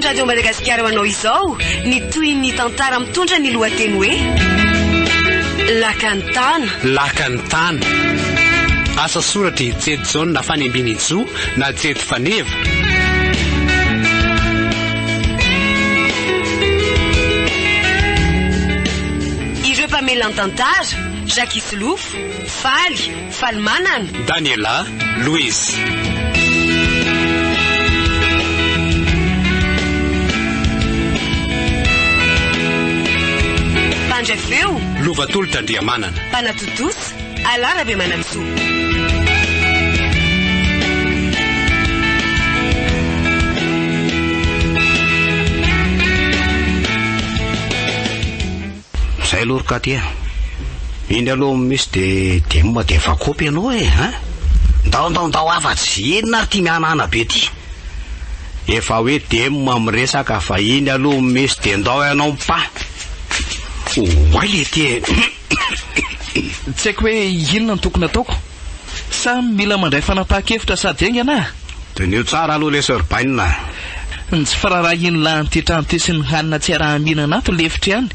Radio Madagasikara ho anao izao ny tohin'ny tantara mitondra ny lohateny hoe Lakantana. Lakantana. Asa soratr'i Jedy Jaona Fanembinijo na Jedy Faneva. Ireo mpamelan-tantara, Jacques Solofo, Faly, Falimanana. Daniela, Louise. Mpandray feo. Lova Tolotra Andriamanana. Mpanatontosa, Alain Rabemanantsoa. Zay aloha ry Katy a! Iny aloha misy de dem de efa kopy ianao e hein! Ndao ndao ndao afatsy inona ary ty mihanahana be ty? Efa hoe dem miresaka fa iny aloha misy de ndao ianao mpa! Oay lety e! Tsy haiko hoe inona no tokony ataoko. Sa mila mandray fanapahan-kevitra sady haingana aho? Diniho tsara aloha lesy ry bainina a! Ny tsy firaharahian'ny lahy antitrantitra sy ny hanina tsy araha-mihinana ato lefitra ihany.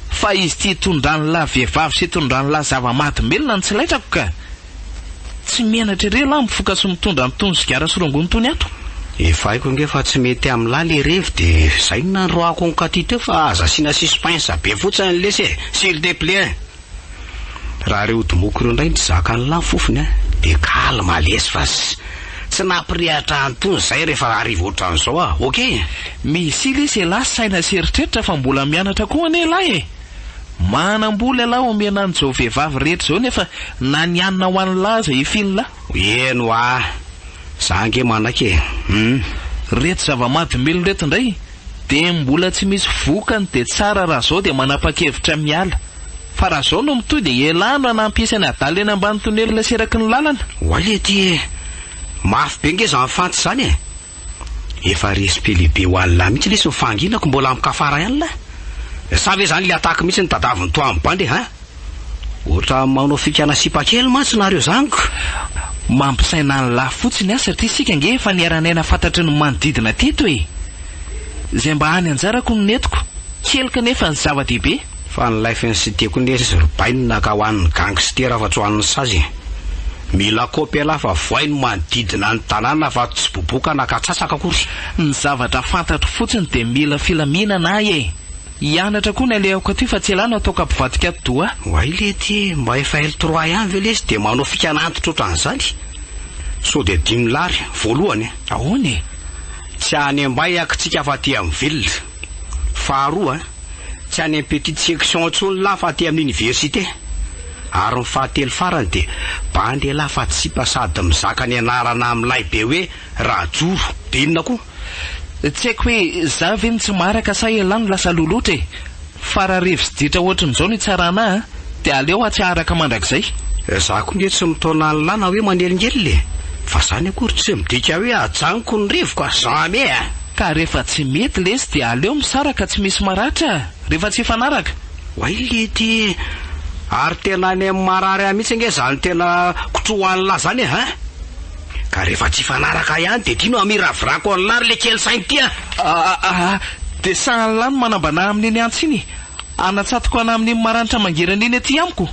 Fa izy ity itondran'ny lahy vehivavy sy itondran'ny lahy zava-mahadomelina no tsy laitrako ka! Tsy menatra ery ialahy mifoka sy mitondra an'itony sigara sy rongony itony ato. Efa haiko ange fa tsy mety amin'lah le revy de zay no nandroahako an'i Katy teo fa aza asiana suspense be fotsiny lesy e! S'il te plait! Raha ireo odimoko ireo indray no tsy zakan'lah ny fofony an, de calme lesy fa tsy nampirehatra an'itony zay rehefa hariva ohatran'izao ah, ok? Misy lesy elah saina sy eritreritra fa mbola mianatra koa anie elah e! Manam-bola elah omena an'izao vehivavy rehetra izao nefa na ny hanina ho an'lah aza efin'lah. Eny hoa, za ange manaiky e, hum. Reto zava-mahadomelina reto indray dia mbola tsy misy vokany dia tsara raha zao dia manapa-kevitra miala. Fa raha zao no mitohy dia elah no hanampy isa ny adala eny ambany tonelina sy eraky ny lalana. Oay lety e! Mafy be nge zany fantsy zany e! Efa respect lehibe ho an'lah mihitsy lesy ny fahanginako mbola amikafara ihany lah! Sa ve zany le attaque mihitsy no tadavin'i toa amin'ny bandy e hein! Ohatran'ny manao fikana sipa kely mantsy nareo zany ko! Mampisaina an'lah fotsiny aho satria isika ange efa niara-niaina fantatry ny manodidina teto e! Izay mba hany anjarako no nentiko, kely kanefa ny zava-dehibe. Fa ny life ny cité-ko lesy ry bainina ka ho an'ny gangster fa tsy ho an'ny sazy e! Mila kopy elah fa voay ny manodidina ny tanàna fa tsy boboka na katsasaka akory. Ny zavatra fantatro fotsiny dia mila filaminana ahy e! Hianatra koa ny alehako aty fa tsy elah no ataoko hampivadika atidoha. Oay lety e! Mba efa L3 ihany ve lesy dia manao fikana antitra ohatran'izany? Sao dia adinon'lah ry voalohany e! Ahoana e? Tsy any ambay aky tsika fa aty amin'ny ville. Faharoa, tsy any amin'ny petite section intsony lah fa aty amin'ny université. Ary ny fahatelo farany dia bandy elah fa tsipa sady mizaka ny anarana milay be hoe Rajoro. Dia inona koa? Tsy haiko hoe za ve no tsy maharaka sa elah no lasa aloha loatra e! Fa raha revy sy ditra ohatrin'izao no hitsarana ahy dia aleo aho tsy haharaka mandrakizay. Za koa nge tsy mitaona an'lah na hoe manelingelina e! Fa zany akory tsy midika hoe ajanoko ny reviko a! Jamais a! Ka rehefa tsy mety lesy dia aleo misaraka tsy misy maratra rehefa tsy hifanaraka. Oay lety e! Ary tena any amin'ny marary ahy mihitsy ange zany tena kotrohan'lah zany e! Hein! Ka rehefa tsy hifanaraka ihany dia ty no hamiravirako an'lah ry le kely saina ty a! Aa dia sahan'lah no manambana amin'iny antsy iny e! Anatsatoko ana amin'iny maranitra mangirana iny aty amiko!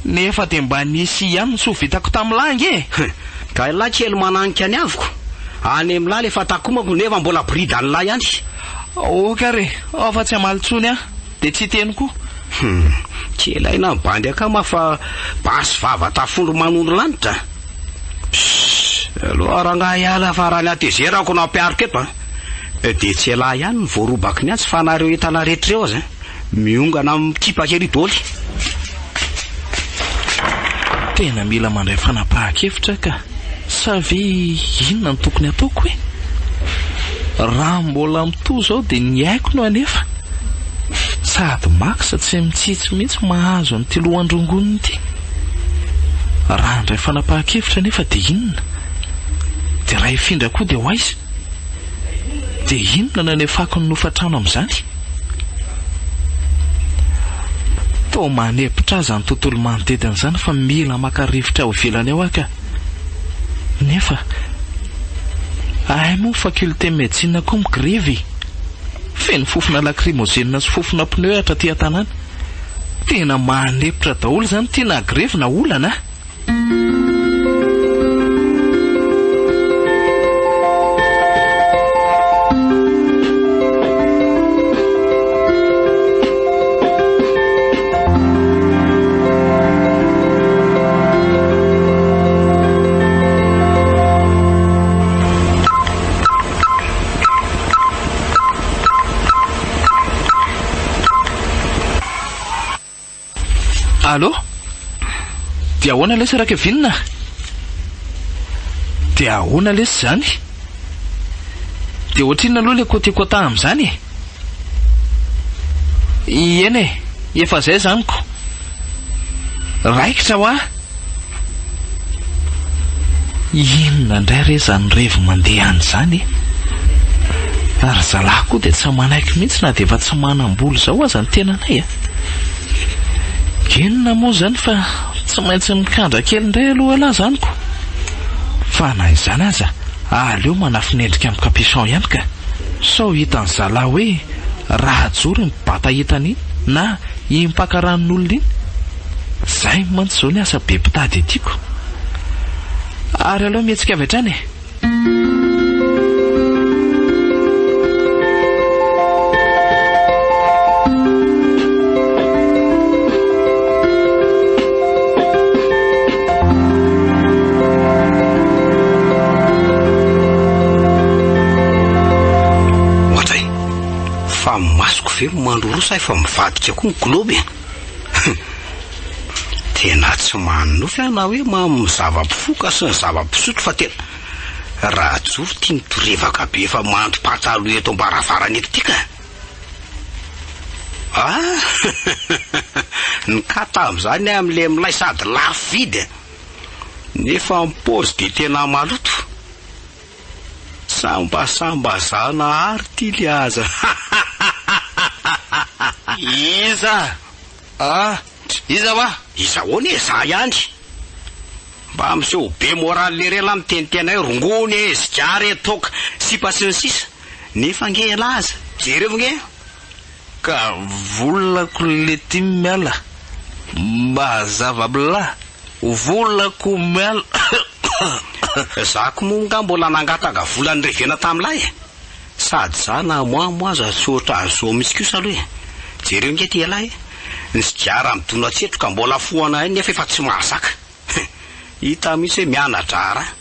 Nefa dia mba nisy ihany ny soa vitako tamin'lah ange e! Ka ialahy kely mananika ny avoko, any amin'lah le fatakomako nefa mbola boridan'lah ihany. Ok ary e, ao fa tsy hamaly intsony aho, dia tsy hiteny koa. Hum, kely aina ny bandy akama fa basy vava tafondro manondro lanitra. Pssss, aloha rangahy hiala fa raha ny hatezerako no ampihariko eto an, dia tsy ialahy ihany no voarobaky ny antsy fa nareo entana rehetra ireo aza. Miongana mikipa kely doly. Tena mila mandray fanapahan-kevitra ka. Sa ve inona no tokony hataoko e? Raha mbola mitohy izao dia ny aiko no alefa. Sady Max tsy mitsitsy mihitsy mahazo an'ity lohan-drongony ity. Raha handray fanapahan-kevitra anefa dia inona? Dia raha hifindra koa dia ho aiza? Dia inona no anefako ny nofan-trano amin'izany? Toa manepotra ahy izany tontolo manodidina izany fa mila maka rivotra ao ivelany ao aho ka. Nefa, hay moa ny faculté médecine koa migrevy e! Feno fofona lacrymogène sy fofona pneu hatraty an-tanàna. Tena mahanempotra daholo izany ity na grevy na olana a! Allô? Dia ahoana lesy Rakevin a? Dia ahoana lesy izany? Dia ohatrinona aloha ilay côté quota amin'izany e? Eny e, efa izay izany ko. Raikitra hoa! Inona indray re izany revy mandeha any izany e? Ary zalahy koa dia tsy manaiky mihitsy na dia efa tsy manam-bola izao aza ny tenanay a! Inona moa izany fa tsy maintsy mikandra kely indray aloha elah izany ko! Fa na izany aza aleo manafin'endrika amin'ny capuchon ihany ka! Sao hitan'ny zalahy hoe Rahajory mibata entana iny na iny mpaka ranon'olona iny. Zay mantsy izao ny asa be mpitady aty ko. Ary aleo mihetsika avy hatrany e. Ohatray. Fa masoko ve mandroroa sa efa mivadika koa ny globe e? Tena tsy manonofy aho na hoe mamo zava-pifoka sy ny zava-pisotro fa tena Rajoro ity mitorevaka be efa mandry pataloha eto am-baravarana eto ity ka! Ah! Ny kata amin'izany amin'ilay milay sady lafo vidy e! Nefa ny paozy dia tena maloto. Sambasamba Zanahary ty le aza Iza? Ah, iza wa? Iza ahoana e, za ihany. Mba miseho be moral lery elah miteniteny hoe rongony e, sigara e, toaka, sipa sy ny sisa Nefa ange elah aza, jereo ange. Ka volako lety miala, mba hazava amlah. Volako miala. Za ko moa nga mbola nangataka vola nirevena tamlah e! Sady za namoamo aza tsy ohatran'izao mihitsy kosa aloha e! Jereo nge ty elah e! Ny sigara midona tsetroka mbola fohana ihany nefa efa tsy mahazaka! Hita mihitsy hoe miana-draharaha.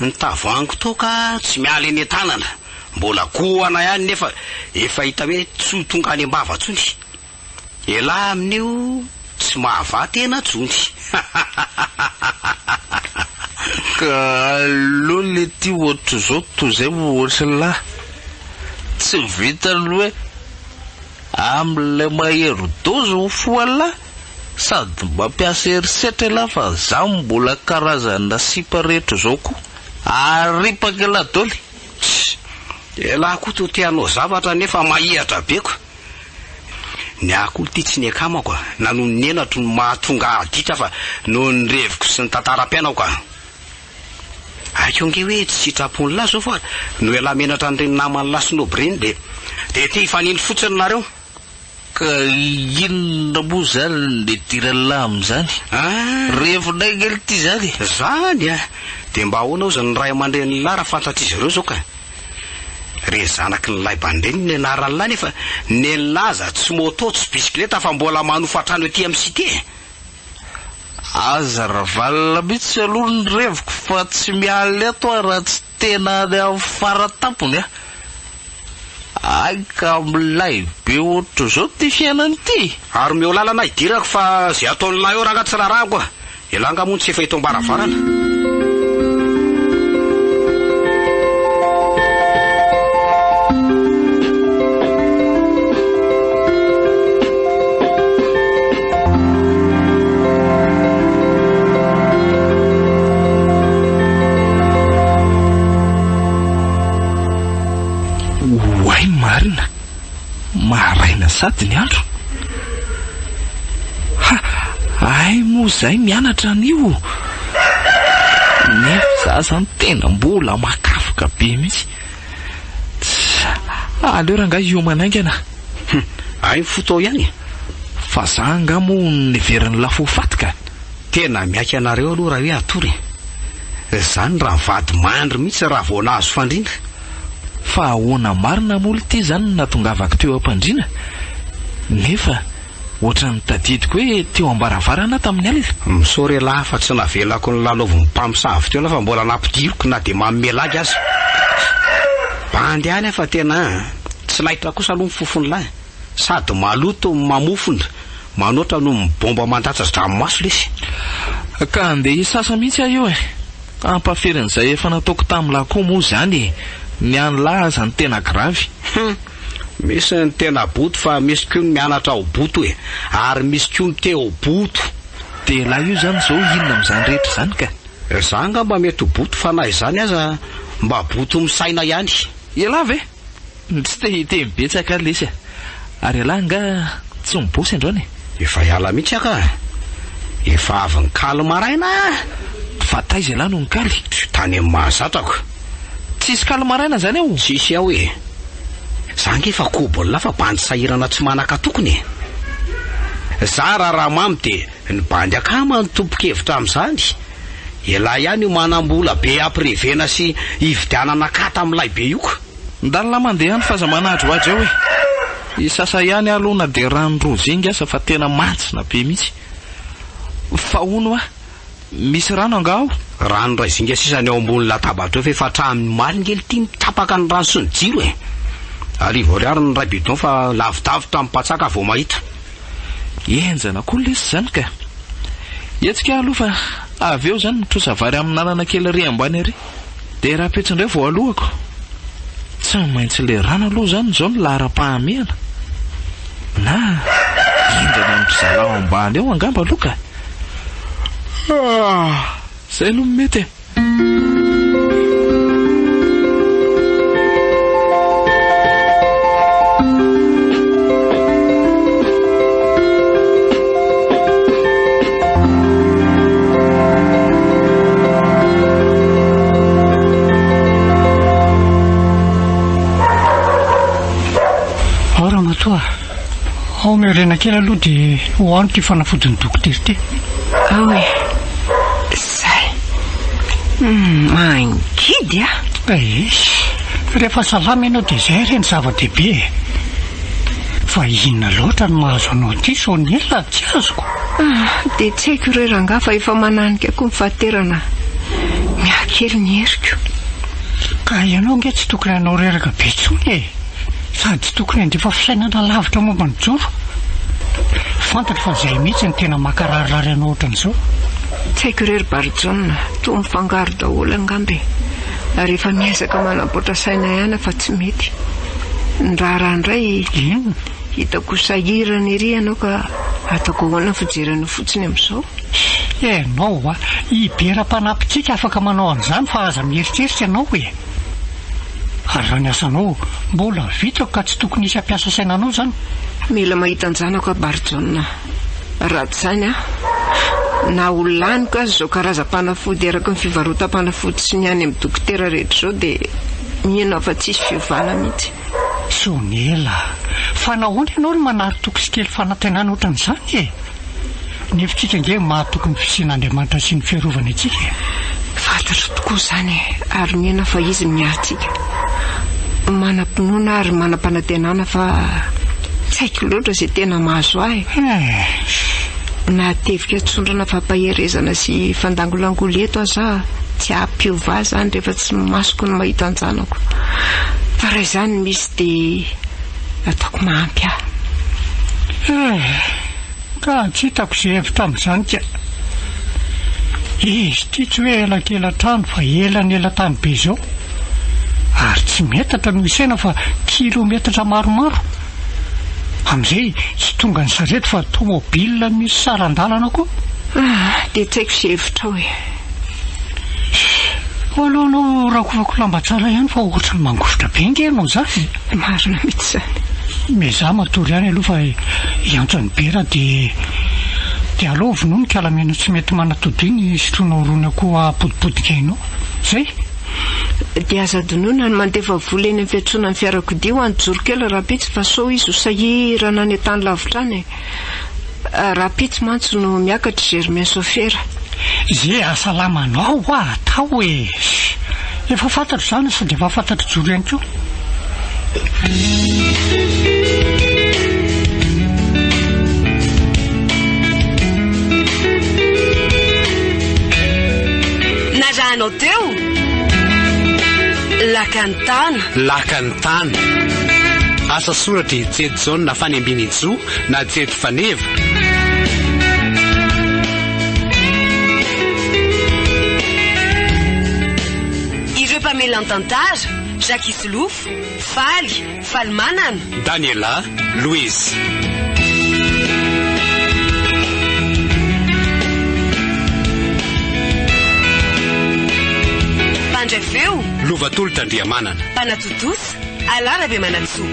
Ny tavoahangy toaka tsy miala eny an-tanana, mbola gohana ihany nefa efa hita hoe tsy ho tonga any am-bava intsony. Elah amin'io tsy mahavaha tena tsony. Ka aleo letia ohatr'izao toy izay ohatr'lah. Tsy vitan'ny hoe amin'ilay mahery dose ho foha lah sady mampiasa herisetra elah fa za mbola karazana sipa rehetra izao koa. Aripaka elah doly. Tss! Elah koa toa te hanao zavatra nefa mahihatra be ko. Ny ahy koa ity tsy ny akamako a, na noho ny henatro no mahatonga ahy ditra fa noho ny reviko sy ny tantaram-piainako a. Haiko ange hoe tsy sitrapon'lah zao fa noho ialahy menatra an'ireny naman'lah snob ireny dia dia te hifanindry fotsiny nareo. Ka inona moa zany no idiran'lah amin'izany? Ah! Revinay ange ity zany e! Zany a! Dia mba ahoana ozy ny ray aman-drenin'lah raha fantatr'izy ireo zao ka? Re zanaky ny laibandreny ny anaran'lah nefa nen'lah aza tsy moto tsy bisikileta fa mbola manofa trano ety amin'ny cité e! Aza ravalona mihitsy aloha ny reviko fa tsy miala eto aho raha tsy tena any amin'ny faratampony a! Hay ka milay be ohatr'izao ity fiainana ity! Ary omeo lalana hidirako fa izay ataon'lah eo rangah tsy rarahako a! Elah angaha moa no tsy efa eto am-baravarana? Oay marina! Maraina sady ny andro. Ha, hay moa zay mianatra anio. Nefa za zany tena mbola makafoka be mihitsy. Aleo rangahy hiomana haingana. Hum, hay ny foto ao ihany e. Fa za angaha moa neverin'ny lafo ho faty ka. Tena miaiky anareo aloha raha hoe hatory e. Zany raha vady mandry mihitsy raha vao nahazo fandriana. Fa ahoana marina moa lty zany no nahatongavako teo am-pandriana? Nefa ohatran'ny tadidiko hoe teo am-baravarana aho tamin'ny alina. Misaory elah fa tsy navelako nilalaovin'ny mpamosavy teo elah fa mbola nampidiriko na dia manome lagy aza. Bandy ihany aho fa tena tsy laitra kosa aloha ny fofon'lah. Sady maloto no mamofona, manoatra noho ny bomba mandatsa-dranomaso lesy. Ka andeha hisasa mihitsy aho io e! Ampaferin'izay efa nataoko tamin'lah koa moa izany e! Ny an'lah aza no tena gravy. Hum! Misy ny tena boto fa misy koa ny mianatra ho boto e! Ary misy koa ny te ho boto. Dia elah io izany izao inona amin'izany rehetra izany ka? Za angamba mety ho boto fa na izany aza mba boto misaina ihany. Elah ve? Tsy te hiteny betsaka aho lesy a! Ary ialahy angaha tsy mibosy androany e? Efa hiala mihitsy aho ka! Efa avy nikaly maraina aho! Fa taiza ialahy no nikaly? Tany amin'ny mahazatrako. Tsisy kaly maraina izany ao? Tsisy ao e! Za ange efa kobon'lah fa bandy sahirana tsy manan-katokony e! Za raha ramamy dia ny bandy akama no tompon-kevitra amin'izany! Ialahy ihany io manam-bola be hampirevena sy hividianana akata milay be io ka! Ndalina mandeha any f'aza manadrohadro eo e! Hisasa ihany aho aloha na dia rano roa zinga aza fa tena mantsina be mihitsy. Fa hono hoa, misy rano angaha ao? Rano iray zinga sisa ny ao ambony latabatra eo fa efa hatramin'ny omaly nge lty no tapaka ny rano sy ny jiro e! Arivo ariary ny iray bidon fa lavidavitra ny mpatsaka vao mahita. Henjana koa lesy izany ka! Hetsika aho aloha fa avy eo izany mitrosa vary amin'anana kely ary ambany ary. Dia rahampitso indray vao alohako. Tsy maintsy ilay rano aloha izany izao no laharam-pahamehana. Na hindrana amin-dry zalahy ao ambany ao angamba aloha ka. Ah, izay aloha no mety e. Ao ramatoa, ao miorena kely aloha dia hohano ity fanafodin'ny dokotera ity. Ao e, zay. Hmm, mangidy a. Eish, rehefa salama ianao dia izay re ny zava-dehibe e. Fa inona loatra no mahazo anao ity Soniela, tsy azoko. Ah, dia tsy haiko re rangahy fa efa mananika koa ny fahaterana. Mihakely ny heriko. Ka ianao ange tsy tokony hanao reraka be intsony e! Sady tsy tokony handefa fisainana lavitra momba ny joro. Fantatro fa izay mihitsy no tena mankararirary anao ohatran'izao. Tsy haiko re ry Barijaona, toa mifangaro daholo angamba e! Ary efa miezaka manamboatra saina ihany aho fa tsy mety. Ny raharaha indray. Inona? Hitako ho sahirana ery ianao ka ataoko ahoana ny fijery anao fotsiny amin'izao? Ianao a! I Bera mpanampintsika afaka manao an'izany fa aza mieritreritra ianao e! Ary raha ny asanao mbola vitako ka tsy tokony hisy hampiasa saina anao izany. Mila mahita an-janako aho Barijaona a! Raha tsy izany aho, na ho laniko aza izao karazam-panafody eraky ny fivarotam-panafody sy ny any amin'ny dokotera rehetra izao dia mino aho fa tsy hisy fiovana mihitsy. Sonela a! Fa nahoana ianao no manary toky sy kely fanantenana ohatran'izany e? Ny hevintsika ange mahatoky ny fisian'Andriamanitra sy ny fiarovany antsika e! Fantatro tokoa izany e, ary mino aho fa Izy miahy antsika. Manam-pinoana aho ary manam-panantenana fa tsy haiko loatra izay tena mahazo ahy. Eh! Na tevika tsondrana fampaherezana sy fandangolangola eto aza aho, tsy hampiova ahy izany rehefa tsy ny masoko no mahita an-janako. Fa raha izany no misy dia ataoko mahampy ahy. Eh! Ka tsy hitako izay hevitra amin'izany ka. Izy ity tsy hoe elakelan-trano fa elanelan-tany be izao. Ary tsy metatra no isaina fa kilometatra maromaro. Amin'izay tsy tonga ny sarety fa tomobile misy saran-dalana koa. Ah, dia tsy haiko izay hevitrao e. Ho aloha anao rakofako lamba tsara ihany fa ohatran'ny mangovitra be nge ianao izany e. Marina mihitsy izany. Miezaha matory ihany aloha fa hiantso an'i Bera dia dia aleo vonoa ny kalamena tsy mety manatody iny sotroinao rony akoho hampodipodika ainao. Zay. Dia aza adinoina ny mandefa vola eny amin'ny fiantsonan'ny fiarakodia ho an'i Joro kely rahampitso fa sao izy ho sahirana any an-tany lavitra any e. Rahampitso mantsy no miakatra i Germain sôfera. Ze hahasalamanao hoa atao e! Efa fantatro izany sady efa fantatr'i Joro ihany koa. Narahanao teo? Lakantana. Lakantana. Asa soratr'i Jedy Jaona Fanembinijo na Jedy Faneva. Ireo mpamelan-tantara, Jacques Solofo, Faly, Falimanana. Daniela, Louise. Mpandray feo. Lova Tolotra Andriamanana. Mpanatontosa, Alain Rabemanantsoa.